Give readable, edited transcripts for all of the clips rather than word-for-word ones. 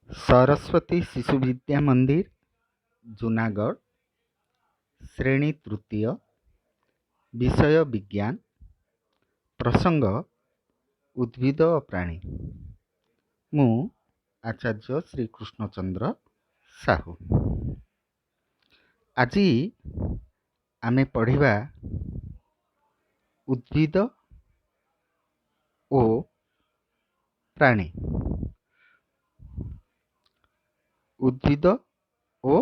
ସରସ୍ୱତୀ ଶିଶୁ ବିଦ୍ୟା ମନ୍ଦିର, ଜୁନାଗଡ଼, ଶ୍ରେଣୀ ତୃତୀୟ, ବିଷୟ ବିଜ୍ଞାନ, ପ୍ରସଙ୍ଗ ଉଦ୍ଭିଦ ଓ ପ୍ରାଣୀ। ମୁଁ ଆଚାର୍ଯ୍ୟ ଶ୍ରୀ କୃଷ୍ଣଚନ୍ଦ୍ର ସାହୁ। ଆଜି ଆମେ ପଢ଼ିବା ଉଦ୍ଭିଦ ଓ ପ୍ରାଣୀ। ଉଦ୍ଭିଦ ଓ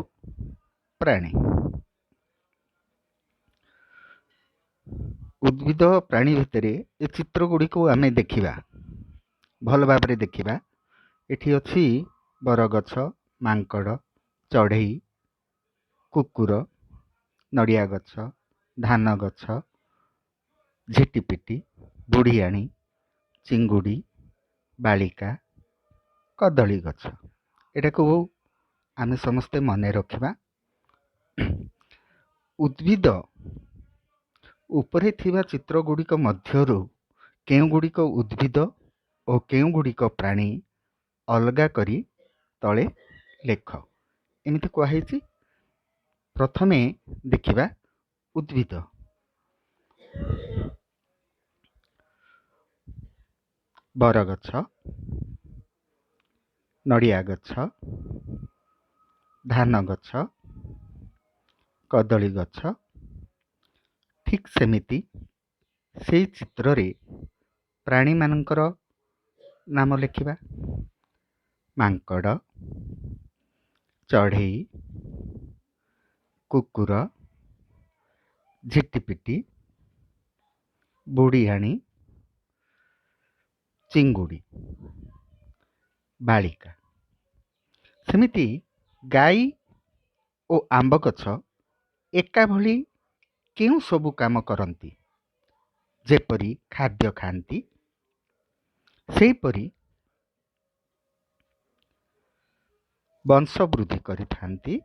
ପ୍ରାଣୀ। ଉଦ୍ଭିଦ ଓ ପ୍ରାଣୀ ଭିତରେ ଏ ଚିତ୍ର ଗୁଡ଼ିକୁ ଆମେ ଦେଖିବା, ଭଲ ଭାବରେ ଦେଖିବା। ଏଠି ଅଛି ବରଗଛ, ମାଙ୍କଡ଼, ଚଢ଼େଇ, କୁକୁର, ନଡ଼ିଆ ଗଛ, ଧାନ ଗଛ, ଝିଟିପିଟି, ବୁଢ଼ିଆଣୀ, ଚିଙ୍ଗୁଡ଼ି, ବାଳିକା, କଦଳୀ ଗଛ। ଏଟାକୁ ଆମେ ସମସ୍ତେ ମନେ ରଖିବା। ଉଦ୍ଭିଦ ଉପରେ ଥିବା ଚିତ୍ର ଗୁଡ଼ିକ ମଧ୍ୟରୁ କେଉଁଗୁଡ଼ିକ ଉଦ୍ଭିଦ ଓ କେଉଁଗୁଡ଼ିକ ପ୍ରାଣୀ ଅଲଗା କରି ତଳେ ଲେଖ, ଏମିତି କୁହାହେଇଛି। ପ୍ରଥମେ ଦେଖିବା ଉଦ୍ଭିଦ। ବରଗଛ, ନଡ଼ିଆ ଗଛ, ଧାନ ଗଛ, କଦଳୀ ଗଛ। ଠିକ୍ ସେମିତି ସେଇ ଚିତ୍ରରେ ପ୍ରାଣୀମାନଙ୍କର ନାମ ଲେଖିବା। ମାଙ୍କଡ଼, ଚଢ଼େଇ, କୁକୁର, ଝିଟିପିଟି, ବୁଢ଼ିଆଣୀ, ଚିଙ୍ଗୁଡ଼ି, ବାଳିକା। ସେମିତି ଗାଈ ଓ ଆମ୍ବ ଗଛ ଏକା ଭଳି କେଉଁ ସବୁ କାମ କରନ୍ତି? ଯେପରି ଖାଦ୍ୟ ଖାଆନ୍ତି, ସେହିପରି ବଂଶ ବୃଦ୍ଧି କରିଥାନ୍ତି,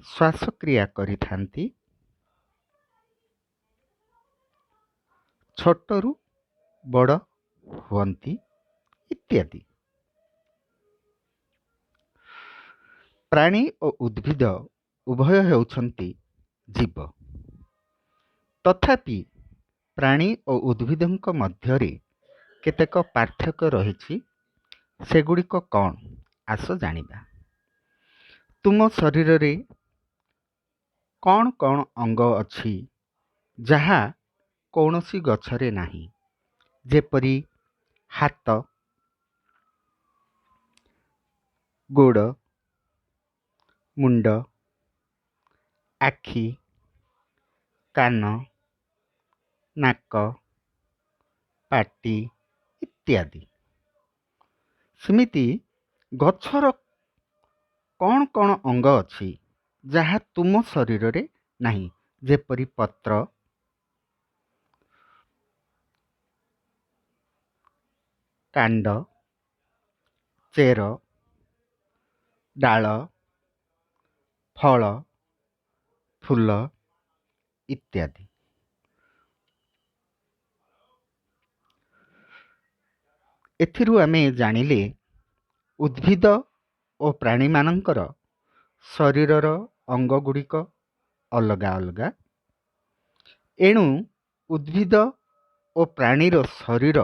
ଶ୍ୱାସକ୍ରିୟା କରିଥାନ୍ତି, ଛୋଟରୁ ବଡ଼ ହୁଅନ୍ତି ଇତ୍ୟାଦି। ପ୍ରାଣୀ ଓ ଉଦ୍ଭିଦ ଉଭୟ ହେଉଛନ୍ତି ଜୀବ। ତଥାପି ପ୍ରାଣୀ ଓ ଉଦ୍ଭିଦଙ୍କ ମଧ୍ୟରେ କେତେକ ପାର୍ଥକ୍ୟ ରହିଛି। ସେଗୁଡ଼ିକ କ'ଣ, ଆସ ଜାଣିବା। ତୁମ ଶରୀରରେ କ'ଣ କ'ଣ ଅଙ୍ଗ ଅଛି ଯାହା କୌଣସି ଗଛରେ ନାହିଁ? ଯେପରି ହାତ, ଗୋଡ଼, ମୁଣ୍ଡ, ଆଖି, କାନ, ନାକ, ପାଟି ଇତ୍ୟାଦି। ସେମିତି ଗଛର କ'ଣ କ'ଣ ଅଙ୍ଗ ଅଛି ଯାହା ତୁମ ଶରୀରରେ ନାହିଁ? ଯେପରି ପତ୍ର, କାଣ୍ଡ, ଚେର, ଡାଳ, ଫଳ, ଫୁଲ ଇତ୍ୟାଦି। ଏଥିରୁ ଆମେ ଜାଣିଲେ ଉଦ୍ଭିଦ ଓ ପ୍ରାଣୀମାନଙ୍କର ଶରୀରର ଅଙ୍ଗଗୁଡ଼ିକ ଅଲଗା ଅଲଗା। ଏଣୁ ଉଦ୍ଭିଦ ଓ ପ୍ରାଣୀର ଶରୀର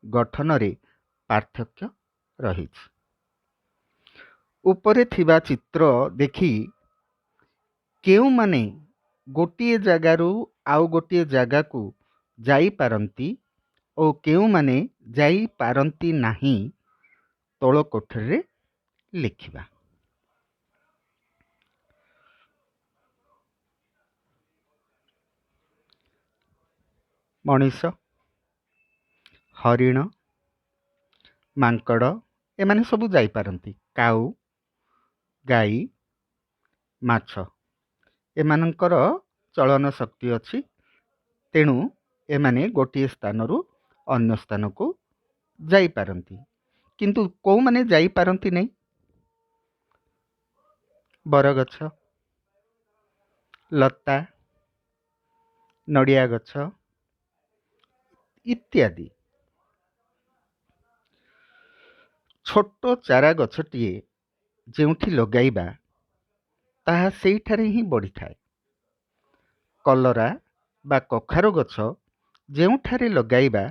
ଗଠନରେ ପାର୍ଥକ୍ୟ ରହିଛି। ଉପରେ ଥିବା ଚିତ୍ର ଦେଖି କେଉଁମାନେ ଗୋଟିଏ ଜାଗାରୁ ଆଉ ଗୋଟିଏ ଜାଗାକୁ ଯାଇପାରନ୍ତି ଓ କେଉଁମାନେ ଯାଇପାରନ୍ତି ନାହିଁ, ତଳ କୋଠରୀରେ ଲେଖିବା। ମଣିଷ, ହରିଣ, ମାଙ୍କଡ଼ ଏମାନେ ସବୁ ଯାଇପାରନ୍ତି। କାଉ, ଗାଈ, ମାଛ ଏମାନଙ୍କର ଚଳନ ଶକ୍ତି ଅଛି, ତେଣୁ ଏମାନେ ଗୋଟିଏ ସ୍ଥାନରୁ ଅନ୍ୟ ସ୍ଥାନକୁ ଯାଇପାରନ୍ତି। କିନ୍ତୁ କେଉଁମାନେ ଯାଇପାରନ୍ତି ନାହିଁ? ବରଗଛ, ଲତା, ନଡ଼ିଆ ଗଛ ଇତ୍ୟାଦି। ଛୋଟ ଚାରା ଗଛଟିଏ ଯେଉଁଠି ଲଗାଇବା ତାହା ସେଇଠାରେ ହିଁ ବଢ଼ିଥାଏ। କଲରା ବା କଖାରୁ ଗଛ ଯେଉଁଠାରେ ଲଗାଇବା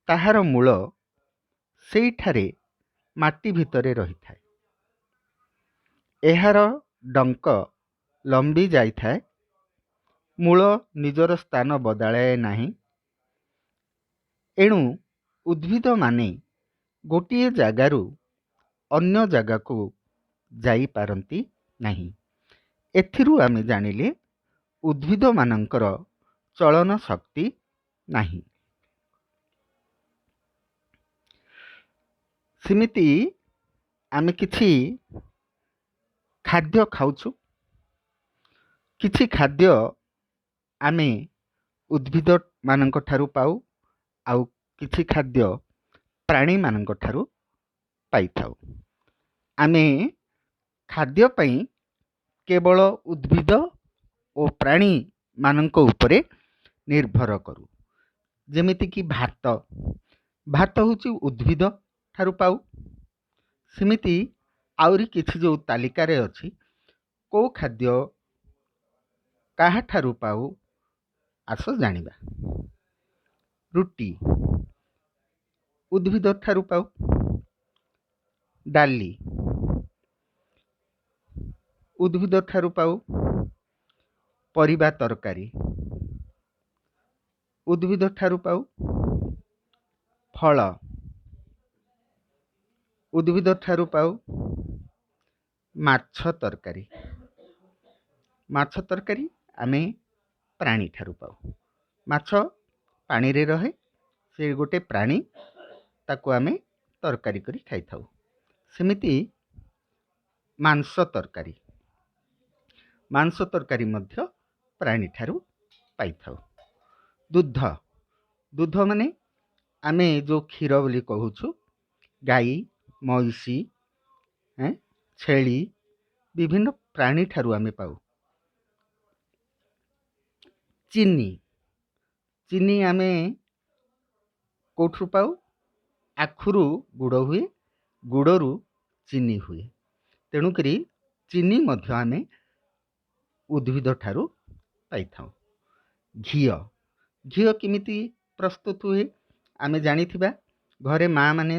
ତାହାର ମୂଳ ସେଇଠାରେ ମାଟି ଭିତରେ ରହିଥାଏ। ଏହାର ଡଙ୍କ ଲମ୍ବି ଯାଇଥାଏ, ମୂଳ ନିଜର ସ୍ଥାନ ବଦଳାଏ ନାହିଁ। ଏଣୁ ଉଦ୍ଭିଦମାନେ ଗୋଟିଏ ଜାଗାରୁ ଅନ୍ୟ ଜାଗାକୁ ଯାଇପାରନ୍ତି ନାହିଁ। ଏଥିରୁ ଆମେ ଜାଣିଲେ ଉଦ୍ଭିଦମାନଙ୍କର ଚଳନ ଶକ୍ତି ନାହିଁ। ସେମିତି ଆମେ କିଛି ଖାଦ୍ୟ ଖାଉଛୁ, କିଛି ଖାଦ୍ୟ ଆମେ ଉଦ୍ଭିଦମାନଙ୍କ ଠାରୁ ପାଉ, ଆଉ କିଛି ଖାଦ୍ୟ ପ୍ରାଣୀମାନଙ୍କ ଠାରୁ ପାଇଥାଉ। ଆମେ ଖାଦ୍ୟ ପାଇଁ କେବଳ ଉଦ୍ଭିଦ ଓ ପ୍ରାଣୀମାନଙ୍କ ଉପରେ ନିର୍ଭର କରୁ। ଯେମିତିକି ଭାତ, ଭାତ ହେଉଛି ଉଦ୍ଭିଦ ଠାରୁ ପାଉ। ସେମିତି ଆହୁରି କିଛି ଯେଉଁ ତାଲିକାରେ ଅଛି, କେଉଁ ଖାଦ୍ୟ କାହାଠାରୁ ପାଉ ଆସ ଜାଣିବା। ରୁଟି ଉଦ୍ଭିଦ ଠାରୁ ପାଉ, ଡାଲି ଉଦ୍ଭିଦ ଠାରୁ ପାଉ, ପରିବା ତରକାରୀ ଉଦ୍ଭିଦ ଠାରୁ ପାଉ, ଫଳ ଉଦ୍ଭିଦ ଠାରୁ ପାଉ, ମାଛ ତରକାରୀ, ମାଛ ତରକାରୀ ଆମେ ପ୍ରାଣୀ ଠାରୁ ପାଉ। ମାଛ ପାଣିରେ ରହେ, ସେ ଗୋଟେ ପ୍ରାଣୀ, ତାକୁ ଆମେ ତରକାରୀ କରି ଖାଇଥାଉ। ସେମିତି ମାଂସ ତରକାରୀ, ମାଂସ ତରକାରୀ ମଧ୍ୟ ପ୍ରାଣୀ ଠାରୁ ପାଇଥାଉ। ଦୁଗ୍ଧ, ଦୁଗ୍ଧ ମାନେ ଆମେ ଯେଉଁ କ୍ଷୀର ବୋଲି କହୁଛୁ, ଗାଈ, ମଇଁଷି, ଛେଳି, ବିଭିନ୍ନ ପ୍ରାଣୀ ଠାରୁ ଆମେ ପାଉ। ଚିନି, ଚିନି ଆମେ କେଉଁଠୁ ପାଉ? ଆଖୁରୁ ଗୁଡ଼ ହୁଏ, ଗୁଡ଼ରୁ ଚିନି ହୁଏ। ତେଣୁକରି ଚିନି ମଧ୍ୟ ଆମେ ଉଦ୍ଭିଦ ଠାରୁ ପାଇଥାଉ। ଘିଅ, ଘିଅ କେମିତି ପ୍ରସ୍ତୁତ ହୁଏ ଆମେ ଜାଣିଥିବା। ଘରେ ମାଆ ମାନେ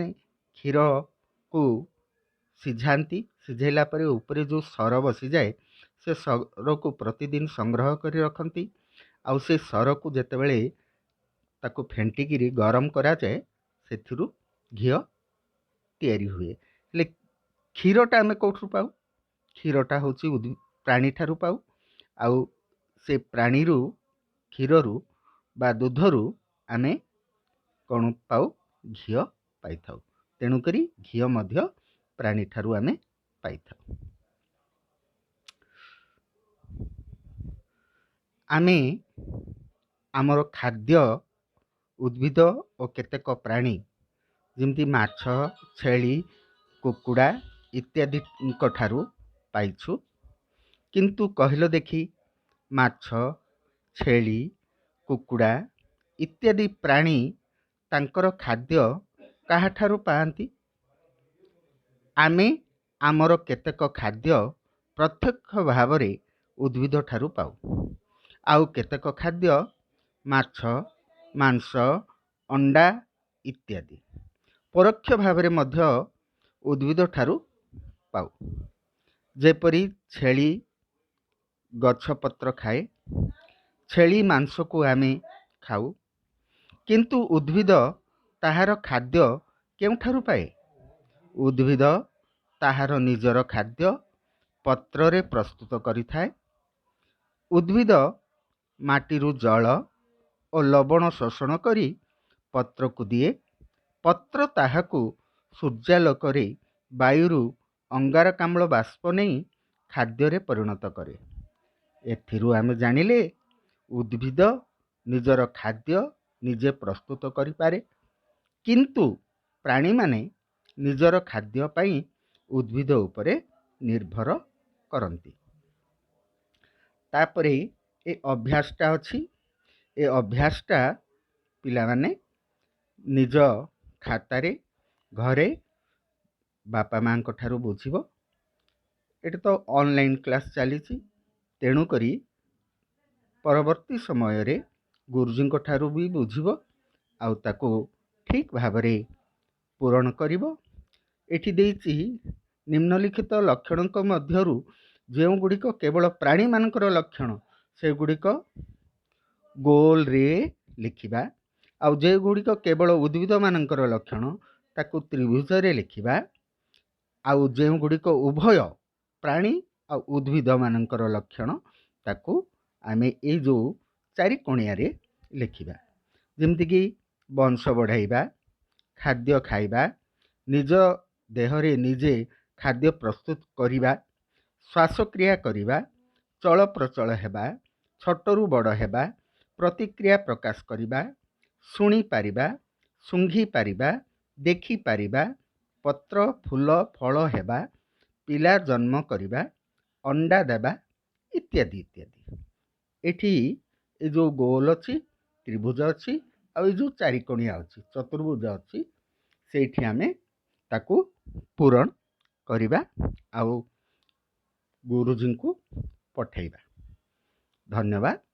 କ୍ଷୀରକୁ ସିଝାନ୍ତି, ସିଝାଇଲା ପରେ ଉପରେ ଯେଉଁ ସର ବସିଯାଏ ସେ ସରକୁ ପ୍ରତିଦିନ ସଂଗ୍ରହ କରି ରଖନ୍ତି। ଆଉ ସେ ସରକୁ ଯେତେବେଳେ ତାକୁ ଫେଣ୍ଟିକିରି ଗରମ କରାଯାଏ ସେଥିରୁ ଘିଅ ତିଆରି ହୁଏ। ହେଲେ କ୍ଷୀରଟା ଆମେ କେଉଁଠୁ ପାଉ? କ୍ଷୀରଟା ହେଉଛି ପ୍ରାଣୀ ଠାରୁ ପାଉ। ଆଉ ସେ ପ୍ରାଣୀରୁ, କ୍ଷୀରରୁ ବା ଦୁଧରୁ ଆମେ କ'ଣ ପାଉ? ଘିଅ ପାଇଥାଉ। ତେଣୁକରି ଘିଅ ମଧ୍ୟ ପ୍ରାଣୀ ଠାରୁ ଆମେ ପାଇଥାଉ। ଆମେ ଆମର ଖାଦ୍ୟ ଉଦ୍ଭିଦ ଓ କେତେକ ପ୍ରାଣୀ ଯେମିତି ମାଛ, ଛେଳି, କୁକୁଡ଼ା ଇତ୍ୟାଦିଙ୍କ ଠାରୁ ପାଇଛୁ। କିନ୍ତୁ କହିଲ ଦେଖି, ମାଛ, ଛେଳି, କୁକୁଡ଼ା ଇତ୍ୟାଦି ପ୍ରାଣୀ ତାଙ୍କର ଖାଦ୍ୟ କାହାଠାରୁ ପାଆନ୍ତି? ଆମେ ଆମର କେତେକ ଖାଦ୍ୟ ପ୍ରତ୍ୟକ୍ଷ ଭାବରେ ଉଦ୍ଭିଦ ଠାରୁ ପାଉ, ଆଉ କେତେକ ଖାଦ୍ୟ ମାଛ, ମାଂସ, ଅଣ୍ଡା ଇତ୍ୟାଦି ପରୋକ୍ଷ ଭାବରେ ମଧ୍ୟ ଉଦ୍ଭିଦ ଠାରୁ ପାଉ। ଯେପରି ଛେଳି ଗଛପତ୍ର ଖାଏ, ଛେଳି ମାଂସକୁ ଆମେ ଖାଉ। କିନ୍ତୁ ଉଦ୍ଭିଦ ତାହାର ଖାଦ୍ୟ କେଉଁଠାରୁ ପାଏ? ଉଦ୍ଭିଦ ତାହାର ନିଜର ଖାଦ୍ୟ ପତ୍ରରେ ପ୍ରସ୍ତୁତ କରିଥାଏ। ଉଦ୍ଭିଦ ମାଟିରୁ ଜଳ ଓ ଲବଣ ଶୋଷଣ କରି ପତ୍ରକୁ ଦିଏ। ପତ୍ର ତାହାକୁ ସୂର୍ଯ୍ୟାଲୋକରେ ବାୟୁରୁ ଅଙ୍ଗାରକାମ୍ଳ ବାଷ୍ପ ନେଇ ଖାଦ୍ୟରେ ପରିଣତ କରେ। ଏଥିରୁ ଆମେ ଜାଣିଲେ ଉଦ୍ଭିଦ ନିଜର ଖାଦ୍ୟ ନିଜେ ପ୍ରସ୍ତୁତ କରିପାରେ, କିନ୍ତୁ ପ୍ରାଣୀମାନେ ନିଜର ଖାଦ୍ୟ ପାଇଁ ଉଦ୍ଭିଦ ଉପରେ ନିର୍ଭର କରନ୍ତି। ତାପରେ ଏ ଅଭ୍ୟାସଟା ଅଛି। ଏ ଅଭ୍ୟାସଟା ପିଲାମାନେ ନିଜ ଖାତାରେ ଘରେ ବାପା ମାଆଙ୍କ ଠାରୁ ବୁଝିବ। ଏଠି ତ ଅନଲାଇନ୍ କ୍ଲାସ୍ ଚାଲିଛି, ତେଣୁକରି ପରବର୍ତ୍ତୀ ସମୟରେ ଗୁରୁଜୀଙ୍କ ଠାରୁ ବି ବୁଝିବ ଆଉ ତାକୁ ଠିକ୍ ଭାବରେ ପୂରଣ କରିବ। ଏଠି ଦେଇଛି, ନିମ୍ନଲିଖିତ ଲକ୍ଷଣଙ୍କ ମଧ୍ୟରୁ ଯେଉଁଗୁଡ଼ିକ କେବଳ ପ୍ରାଣୀମାନଙ୍କର ଲକ୍ଷଣ ସେଗୁଡ଼ିକ ଗୋଲରେ ଲେଖିବା, ଆଉ ଯେଉଁଗୁଡ଼ିକ କେବଳ ଉଦ୍ଭିଦମାନଙ୍କର ଲକ୍ଷଣ ତାକୁ ତ୍ରିଭୁଜରେ ଲେଖିବା, ଆଉ ଯେଉଁଗୁଡ଼ିକ ଉଭୟ ପ୍ରାଣୀ ଆଉ ଉଦ୍ଭିଦମାନଙ୍କର ଲକ୍ଷଣ ତାକୁ ଆମେ ଏଇ ଯେଉଁ ଚାରିକୋଣିଆରେ ଲେଖିବା। ଯେମିତିକି ବଂଶ ବଢ଼ାଇବା, ଖାଦ୍ୟ ଖାଇବା, ନିଜ ଦେହରେ ନିଜେ ଖାଦ୍ୟ ପ୍ରସ୍ତୁତ କରିବା, ଶ୍ୱାସକ୍ରିୟା କରିବା, ଚଳପ୍ରଚଳ ହେବା, ଛୋଟରୁ ବଡ଼ ହେବା, ପ୍ରତିକ୍ରିୟା ପ୍ରକାଶ କରିବା, ଶୁଣିପାରିବା, ଶୁଙ୍ଘିପାରିବା, ଦେଖିପାରିବା, ପତ୍ର ଫୁଲ ଫଳ ହେବା, ପିଲା ଜନ୍ମ କରିବା, ଅଣ୍ଡା ଦେବା ଇତ୍ୟାଦି ଇତ୍ୟାଦି। ଏଠି ଏ ଯେଉଁ ଗୋଲ ଅଛି, ତ୍ରିଭୁଜ ଅଛି, ଆଉ ଏ ଯେଉଁ ଚାରିକୋଣିଆ ଅଛି, ଚତୁର୍ଭୁଜ ଅଛି, ସେଇଠି ଆମେ ତାକୁ ପୂରଣ କରିବା ଆଉ ଗୁରୁଜୀଙ୍କୁ ପଠାଇବା। ଧନ୍ୟବାଦ।